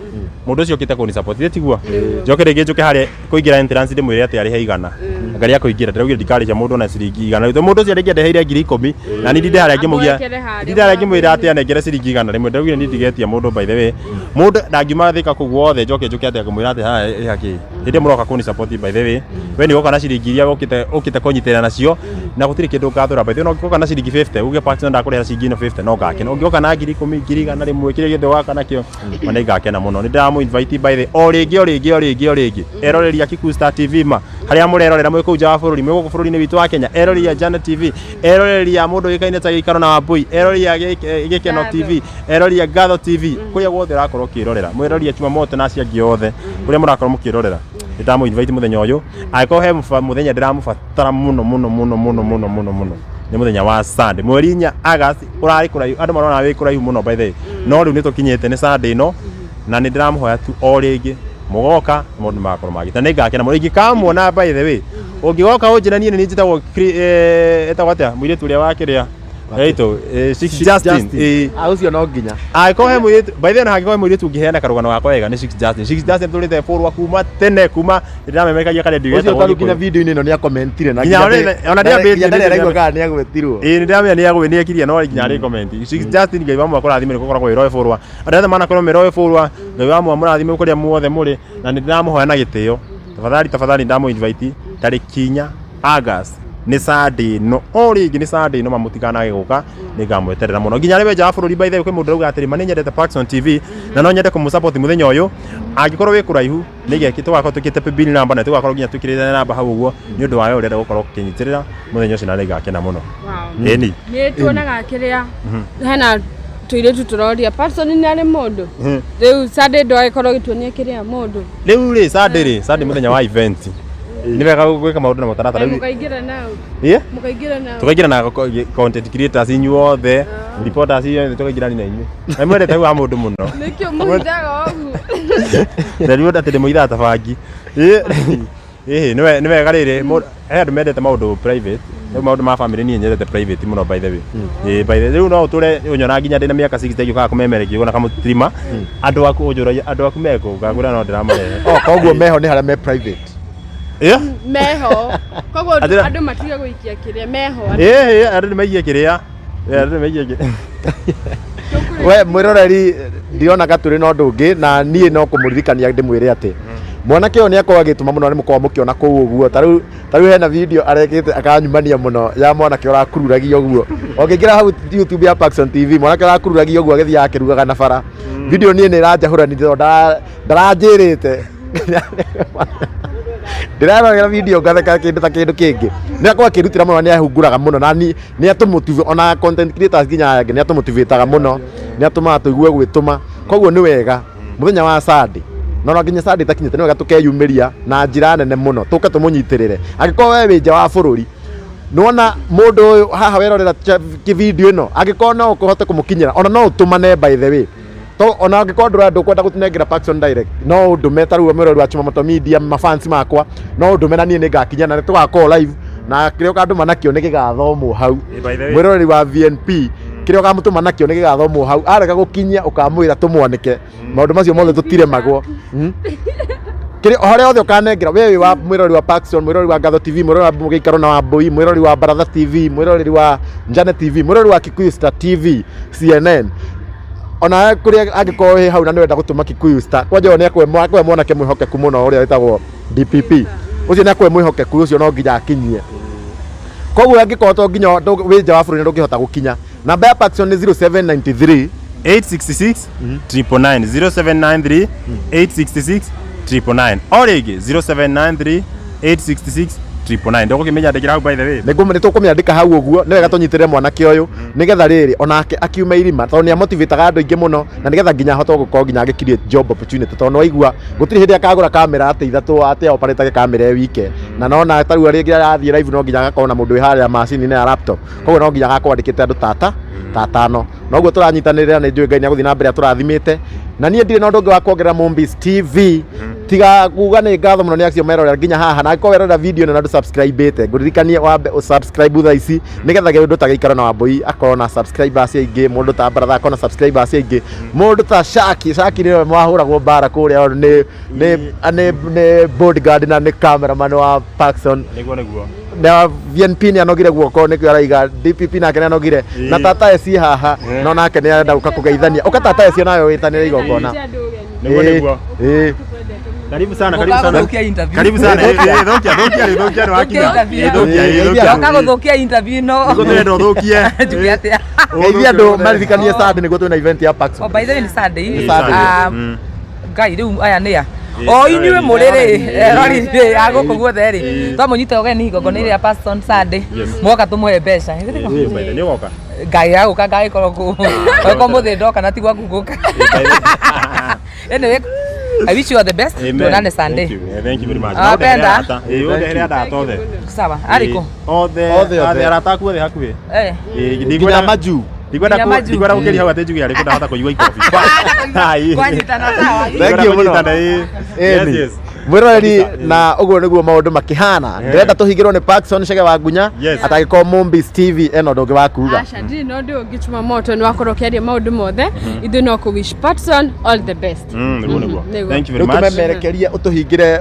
mũndũ ũcio ũkĩte kũni support ithĩ tiguo njoke rĩngĩ njũke harĩa kũingĩra entrance ndĩmwĩre atĩ arĩhe 100 anga rĩa kũingĩra. Ndĩraugire ndikarĩhia mũndũ na ciringi 100. Rĩu mũndũ ũcio rĩngĩ andeheire 10,000 na niĩ ndinde harĩa ngĩmũgia, Amwekere harĩa ndinde harĩa ngĩmwĩra atĩ anengere ciringi 100. Ndĩraugire niĩ ndigetia mũndũ, by the way. Mũndũ ndangiuma Thĩka kũu guothe njoke njũke atĩ ngũmwĩra atĩ haha ĩha kĩ. Hĩndĩ ĩyo mũroka kũni support, by the way, we nĩ ũgoka na ciringi iria ũkĩte kũnyitĩrĩra nacio, na gũtirĩ kĩndũ ngathũra. By the way, no ũngĩgoka na ciringi 50, uge, "Partner, ndakũrĩha ciringi ĩno 50," no ngakena. Ũngĩgoka na 10,000, 100,000, kĩrĩa gĩothe ũgaka nakĩo, ma nĩ ngakena mũno. Nĩ ndĩramũ invite, by the way, o rĩngĩ, o rĩngĩ, o rĩngĩ, o rĩngĩ. Eroreri a Kikuyu Star TV, ma harĩa mũrerorera mwĩ kũu nja wa bũrũri, mwĩ gũkũ bũrũri-inĩ witũ wa Kenya, eroreri a Jana TV, eroreri a mũndũ ũĩkaine ta Gĩikaro na Wambui, eroreri a Gĩkeno Ngatho. TV, eroreri a Ngatho TV, kũrĩa guothe ũrakorwo ũkĩrorera, mwĩroreri a Chumamoto na acio angĩ othe kũrĩa mũrakorwo mũkĩrorera, nĩ ndamũ invite mũthenya ũyũ. Angĩkorwo he mũthenya ndĩramũbatara mũno mũno mũno mũno mũno mũno mũno, nĩ mũthenya wa Sunday, mweri 4 August. Ũrarĩ kũraihu, andũ marona wĩ kũraihu mũno, by the way, no rĩu nĩ tũkinyĩte, nĩ Sunday ĩno, na nĩ ndĩramũhoya tu o rĩngĩ mũgoka, maũndũ magakorwo magĩte, na nĩ ngakena mũno ingĩkamuona. By the way, ũngĩgoka ũnjĩre niĩ nĩ niĩ njĩtagwo etagwo atĩa mũirĩtu ũrĩa wa kĩrĩa Ĩtũ, Six Justin. Ah, ũcio no nginya. Angĩkorwo he mũirĩtu, by the way, na hangĩkorwo he mũirĩtu ũngĩheana karũgano gakwa wega, nĩ Six Justin. Six Justin tũrĩte bũrwa kuma tene, kuma ndĩramemekagia karendio Ũcio getagwo tarĩu nginya Gĩkũyũ. video-inĩ ĩno nĩ akomentire na Nginya ona ndĩambĩtie nginya ndarĩ araigua kana nĩ agwetirwo. Ĩĩ, nĩ ndĩramenya nĩ agwĩ nĩ ekirie, no nginya arĩ comment. Six Justin, Ngai wa mwakũrathime nĩ gũkoragwo wĩroe bũrwa. Andũ othe manakorwo meroe bũrwa, Ngai wa mwamũrathime kũrĩa muothe mũrĩ, na nĩ ndĩramũhoya na gĩtĩo. Tafadhali, tafadhali, ndamũ invite tarĩki 4 August, nĩ Sunday ĩno, o rĩngĩ nĩ Sunday ĩno, mamũtikanage gũka, nĩ ngamweterera mũno nginya arĩ we nja wa bũrũri. By the way, kwĩ mũndũ ũrauga atĩrĩ, "Ma nĩ nyendete Parkson TV na no nyende kũmũ-support mũthenya ũyũ." Angĩkorwo wĩ kũraihu, nĩ geki tũgakorwo twĩkĩte paybill number, na tũgakorwo nginya twĩkĩrĩte namba hau ũguo nĩ ũndũ wa we ũrenda gũkorwo ũkĩnyitĩrĩra mũthenya ũcio, na nĩ ngakena mũno. Ĩni. Nĩ tuonaga kĩrĩa hena tũirĩtu tũroria Parson nĩ arĩ mũndũ rĩu Sunday ndwagĩkorwo gĩtuonia kĩrĩa mũndũ. Rĩu rĩ, Sunday rĩ, Sunday mũthenya wa event, nĩ wega gwĩka maũndũ na mũtaratara. Na Rĩu mũkaingĩra nao? Ĩ? Mũkaingĩra nao? Tukaingĩra na content creators inyuothe, reporters inyuothe, tukaingĩra na inyuĩ na mwendete wa mũndũ mũno. Nĩkĩo mũhithaga ũguo? Ndariwo atĩ ndĩmũithaga ta bangi. Ĩ, ĩ, nĩ wega rĩrĩ he andũ mendete maũndũ private. Rĩu maũndũ ma family niĩ nyendete private mũno, by the way. Ĩ, by the way, rĩu no ũtũre ũnyona nginya ndĩna mĩaka 60 ngĩũkaga kũmemerekia ũguo na kamũtirima, andũ aku ũnjũragia andũ aku mekũ, ngakũra no ndĩramarehe. Oh, koguo meho nĩ harĩa me private. Ĩ? Meho koguo andũ matige gũikia kĩrĩa meho. Ĩ, andũ nĩ maigie kĩrĩa. Ĩ, andũ nĩ maigie kĩrĩa. We mwĩroreri, ndirona ka tũrĩ na ũndũ ũngĩ, na niĩ no kũmũririkania ndĩmwĩre atĩ mwanake ũyũ nĩ akorwo agĩtũma mũno, nĩ mũkorwo mũkĩona kũu ũguo. Ta rĩu hena video arekĩte akanyumania mũno ya mwanake ũrakururagia ũguo. Ũngĩingĩra hau YouTube ya Parkson TV, mwanake ũrakururagia ũguo agĩthiaga akĩrugaga na bara. Video niĩ nĩ ĩranjahũrani tondũ ndaranjĩrĩte ndĩrarorera video ngatheka kĩndũ ta kĩndũ kĩngĩ. Nĩ akorwo akĩrutĩra mũno, nĩ ahunguraga mũno, na nĩ atũmotive ona content creators nginya aya angĩ, nĩ atũmotivataga mũno, nĩ atũmaga tũigue gwĩtũma. Koguo nĩ wega mũthenya wa Sunday, na ona nginya Sunday ĩtakinyĩte, nĩ wega tũkeyumĩria na njĩra nene mũno, tũke tũmũnyitĩrĩre. Angĩkorwo we wĩ nja wa bũrũri, nĩwona mũndũ ũyũ haha werorera kĩvideo ĩno, angĩkorwo no ũhote kũmũkinyĩra, ona no ũtũmane, by the way, to ona angĩkorwo ndũrenda, ndũkwenda gũtũnengera Parkson direct, no ũndũme. Ta rĩu mwĩrori wa Chumamoto Media, mafans makwa, no ũndũme na niĩ nĩngakinya na nĩtũgakorwo live, na kĩrĩa ũkandũma nakĩo nĩ gĩgathomwo hau. By the way. Mwĩroreri wa VNP, kĩrĩa ũkamũtũma nakĩo nĩ gĩgathomwo hau. Arega gũkinyia, ũkamwĩra tũmwanĩke maũndũ macio mothe tũtiremagwo. Kĩrĩa harĩa hothe ũkanengera we wĩ wa mwĩroreri wa Parkson, mwĩroreri wa Ngatho TV, mwĩroreri wa Mũgĩikaro na Wambui, mwĩroreri wa Baratha TV, mwĩroreri wa Njane TV, mwĩroreri wa Kikuyu Star TV, CNN, ona kũrĩa angĩkorwo wĩ hau na nĩ wenda gũtũma Kikuyu Star kwanja, ũyũ nĩ akũhe mwanake mwĩhokeku mũno ũrĩa wĩtagwo DPP. Ũcio nĩ akũhe mwĩhokeku, ũcio no nginya akinyie. Koguo angĩkorwo to nginya wĩ nja wa bũrũri na ndũngĩhota gũkinya, namba ya Parkson nĩ 0793 866 999, 0793 866 999, o rĩngĩ 0793 866 999. Ndũgũkĩmenya ndĩkĩra hau, by the way. Nĩ tũkũmĩandĩka hau ũguo. Nĩ wega tũnyitĩrĩre mwanake ũyũ nĩgetha rĩrĩ onake akiuma irima, tondũ nĩ amotivataga andũ aingĩ mũno, na nĩgetha nginya ahote gũkorwo nginya agĩ create job opportunity, tondũ nĩ waigua gũtirĩ hĩndĩ akagũra kamera atĩ ithatũ atĩ operatage kamera ĩ wike, na nona ta rĩu rĩngĩ arathiĩ live, no nginya agakorwo na mũndũ wĩ harĩa macini-inĩ ya laptop. Koguo no nginya agakorwo andĩkĩte andũ tata ta atano. Noguo tũranyitanĩrĩra, nĩ njũĩ Ngai nĩ agũthiĩ na mbere atũrathimĩte, na niĩ ndirĩ na ũndũ ũngĩ wa kuongerera Mombis TV tiga kuga nĩ ngatho mũno nĩ acio merorera nginya haha. Na angĩkorwo werorera video ĩno na ndũ-subscribe-ĩte, ngũririkanie wambe ũ-subscribe thaa ici, nĩgetha kĩndũ ta Gĩikaro na Wambui akorwo na subscribers aingĩ, mũndũ ta Baratha akorwo na subscribers aingĩ, mũndũ ta Shaki. Shaki nĩwe mwahũragwo mbara kũrĩa nĩ bodyguard na nĩ cameraman wa Parkson. Nĩguo. Na VNP nĩ anogire guoko, nĩkĩo araiga DPP nake nĩ anogire, na tata eci haha no nake nĩ arenda gũka kũgeithania. Ũka tata eci, nawe wĩtanĩre igongona. Nĩguo. Nĩguo. Ĩĩ. Karibu sana, karibu sana. Gũthũkia interview. Karibu sana. Eh, eh, Thũkia, thũkia, rĩu thũkia nĩ wakinya. Thũkia interview. Eh, thũkia, eh, thũkia. Ndoka gũthũkia interview ĩno. Nĩguo tũrenda ũthũkie. Njuge atĩa? Geithia andũ maririkanie Sunday nĩguo twĩna event ya Pax. Oh, by the way nĩ Sunday. Nĩ Sunday. Ah, Mm. Ngai rĩu aya nĩ a Ĩ, o inyuĩ mũrĩ rĩ erori. erori rĩ a gũkũ guothe rĩ twamũnyita ũgeni igongona rĩa Pastor Sunday Yes. mwoka tũmũhe mbeca Eh, by the way, nĩ ũgoka? Ngai agũka ngagĩkorwo kũ okorwo mũthĩ ndoka na ti gwaku ngũka anyway I wish you all the best Amen. tuonane Sunday Thank you. Eh, thank you very much. Ah, Na ũndehere penda. arata. Eh, ũndehere arata othe. sawa arĩkũ Eh, Othe, Othe, othe. othe arata aku othe hakuhĩ. eh Eh, Nginya ndikwenda majuu. ndikwenda Nginya majuu. ndikwenda gũkĩria hau atĩ njuge arĩkũ ndahota kũigua ikobi. Ai. Kwanyitana sawa Thank you mũno. Kũnyitana, eh. Yes, Ĩni. yes. Mwĩroreri Kabisa, ĩĩ. na ũguo nĩguo maũndũ makĩhana ndĩrenda tũhingĩrwo nĩ Parkson Chege wa Ngunya Yes. atangĩkorwo Mombis TV ena ũndũ ũngĩ wa kuga. Aca ndirĩ na ũndũ ũngĩ Chuma Moto nĩ wakorwo ũkĩaria maũndũ mothe ithuĩ no kũ wish Patson all the best. Nĩguo nĩguo. Nĩguo. Thank you very Rĩu much. tũmemerekerie ũtũhingĩre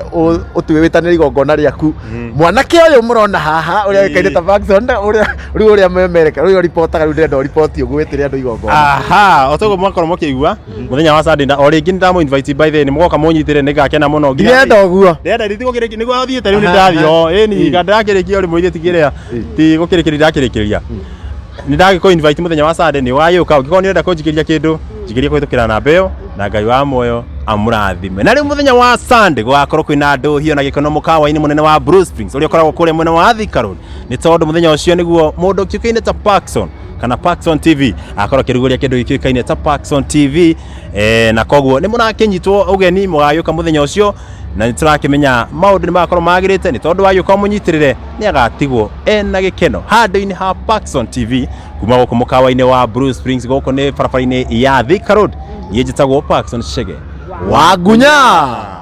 ũtue wĩtanĩre igongona rĩaku mwanake ũyũ mũrona haha ũrĩa wĩkaine ta Parkson ũrĩa rĩu ũrĩa memereka rĩu ũripotaga rĩu ndĩrenda ũripoti ũguo wĩtĩre andũ igongona. Aha, o toguo mwakorwo mũkĩigua mũthenya wa Sunday o rĩngĩ nĩ ndamũ invite by the way, nĩ mũgoka mũnyitĩre nĩ ngakena mũno nginya- Ndirenda ũguo. Ndĩrenda rĩu tigũkĩrĩkia nĩguo thiĩte rĩu nĩ ndathiĩ o ĩni nga ndĩrakĩrĩkia o rĩmwe ithuĩ tigĩrĩa ti gũkĩrĩkĩria ndakĩrĩkĩria nĩ ndagĩkũ invite mũthenya wa Sunday nĩ wagĩũka ũngĩkorwo nĩ ũrenda kũnjikĩria kĩndũ njikĩria kũhĩtũkĩra namba ĩyo na Ngai wa muoyo amũrathime. Na rĩu mũthenya wa Sunday gũgakorwo kwĩna ndũhio na gĩkeno mũkawa-inĩ mũnene wa Blue Springs ũrĩa ũkoragwo kũrĩa mwena wa Thika Road, nĩ tondũ mũthenya ũcio nĩguo mũndũ ũkĩũkaine ta Parkson kana Parkson TV akorwo akĩrugũria kĩndũ gĩkĩũkaine ta Parkson TV, na koguo nĩ mũrakĩnyitwo ũgeni mũgagĩũka mũthenya ũcio na nĩ tũrakĩmenya maũndũ nĩ magakorwo magĩrĩte nĩ tondũ wagĩũka ũmũnyitĩrĩre nĩ agatigwo ena gĩkeno handũ-inĩ ha Parkson TV kuma gũkũ mũkawa-inĩ wa Blue Springs gũkũ nĩ barabara-inĩ ya Thika Road. Niĩ njĩtagwo Parkson Chege wa Ngunya.